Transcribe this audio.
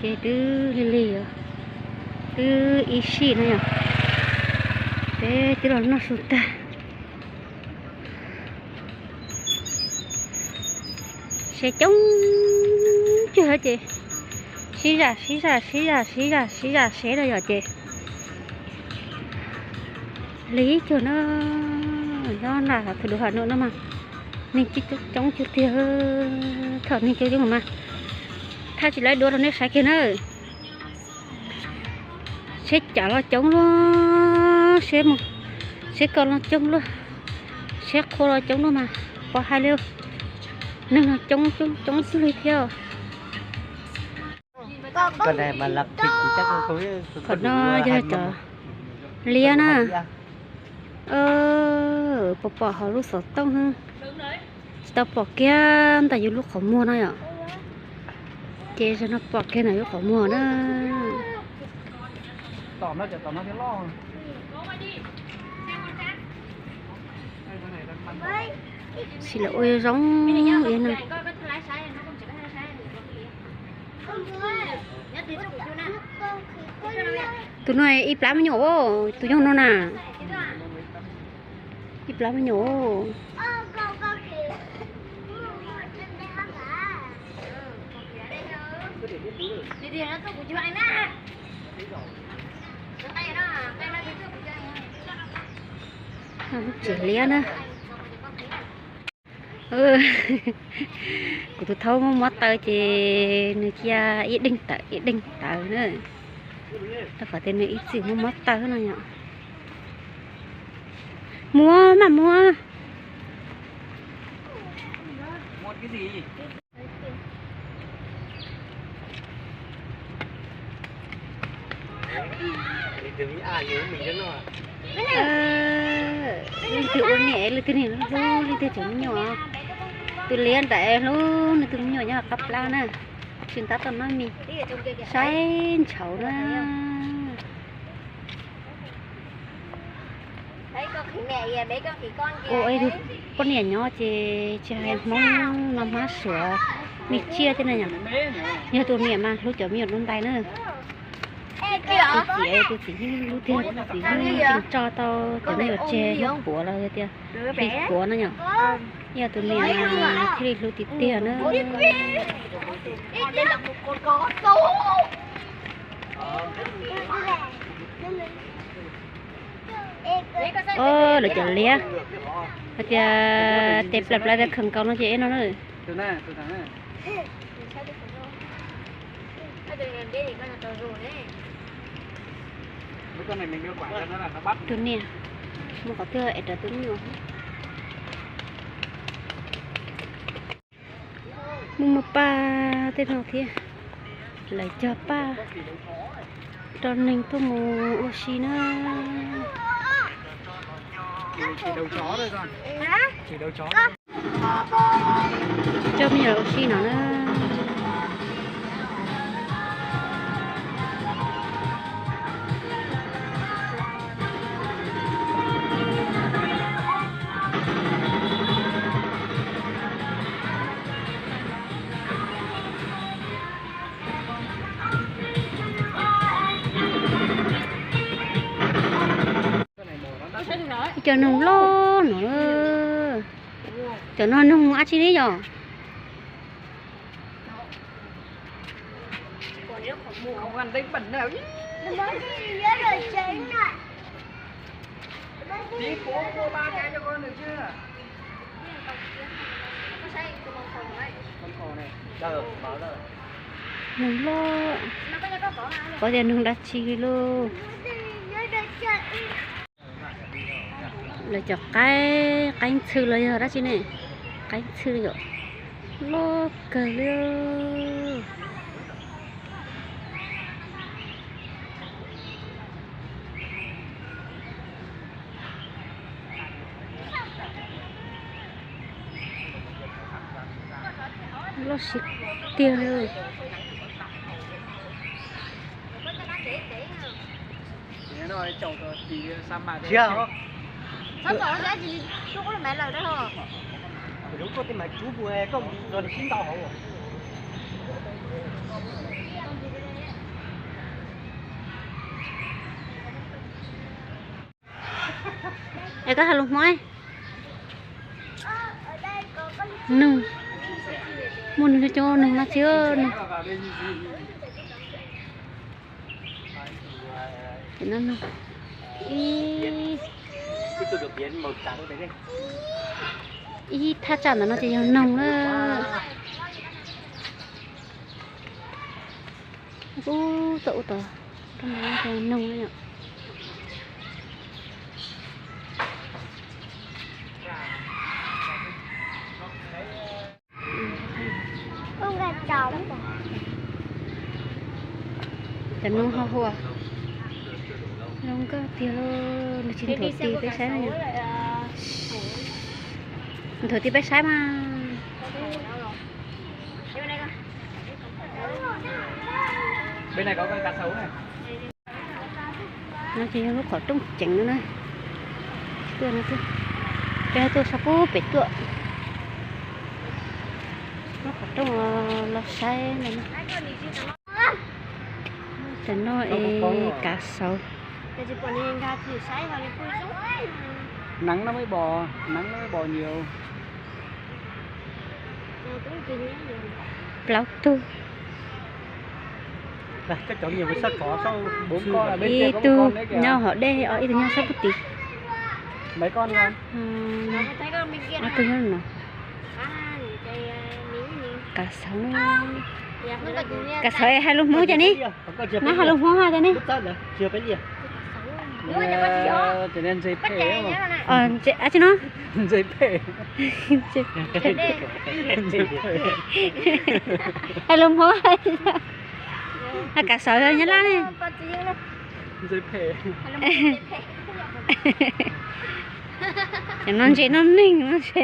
Ces twb lig lig os, twb ib sij no yom, peb twb los noj su tag. Seb coob cuag ces sib zam sib zam sib zam sib zam sib zam seb no yom ces lig cuag na. Nyob nram thaum lub Hav Nuam no mas neeg coob coob cuag tiag, thaum neeg coob coob mas thaj tsis laib dua rau nej saib kiag na. Seb cav los coob luaj, seb, seb koj los coob luaj, seb qhua los coob luaj mas pov hais li, neeg no coob coob coob xwb li thiab. Qhov no yog cov liab na. Pom pom hauv lub xov tooj, tsis tau pom kiag ntawm yus lub qhov muag no yom. Ces zaum no pom kiag ntawm lub qhov muag na. Sim lawv ua zoo zoo no. Tus no ib plab me nyuam, tus yog no na, ib plab me nyuam. Lub tsev liab na. Kuv tus thaub muab mob taw ces nws cia ib deeg tawv ib deeg tawv na, rau qhov tias nws ib txwm muab mob taw no yom. Muab mas muab. Leej twg ua niam leej twg niam hlub leej twg cov me nyuam. Tus liab nram hlub nws tus me nyuam nyob qab plab na, tsis ntab tau noj mis, saib ntshauv na. Ua ib tug poj niam nyob ces tsis hais Hmoob no hmab suav me tsiaj thiab na yom. Yog tus niam mas hlub cov me nyuam dua ntais na. Tus txiv, tus txiv yeej hlub tiag, tus txiv yeej tseem tso tau cov me nyuam tseg hlub puav los yog tias hli puav no yom. Yog tus niam thiaj li hlub tiag tiag na. Lawv cov liab, hais tias tes plab plab tias khaws nkaus no ces ib no na. Tus niam, mus qhov twg es rov tus me nyuam. Mus mus paj tej no thiab, lawv cog paj rau neeg tuaj mus ua si na. Coj me nyuam ua si no na. Ib co noog loj no, cov no noog dab tsi ne yom? Noog loj, paub tias noog dab tsi li lauj. Lawv cov qaib, qaib ntxhw los yog dab tsi ne? Qaib ntxhw yom, loj kawg li. Loj siab tiag li. Es koj hais lus Hmoob. Noog, muaj noog coob coob, noog no txiv, noog. Ib, ib thaj tsam ntawm no ces yog noog na. Ub, tau ub tau, noog na yom. Cov noog ho huam zoo nkauj tiag, nws tsis nthuav ti peb saib na. Nthuav ti peb saib mas. No ces yog lub qhov rooj ceev no na. Tuaj no, peb tuaj sab pub pem tuaj. Lub qhov rooj los saib no. Tam no es kav xauv. Neev no, neev no bos nyuv. Plaub tug. Ib tug nyob hauv dej, ib tug nyob sab pub tid. Ob tug nyob no. Kav xauv, kav xauv hais lus Hmoob cas ni. Nab hais lus Hmoob hais cas ni. Ab tsi no. Hais lus Hmoob, hais kav xauv Nyab Laj ne. Cov no ntse noj neeg no ntse.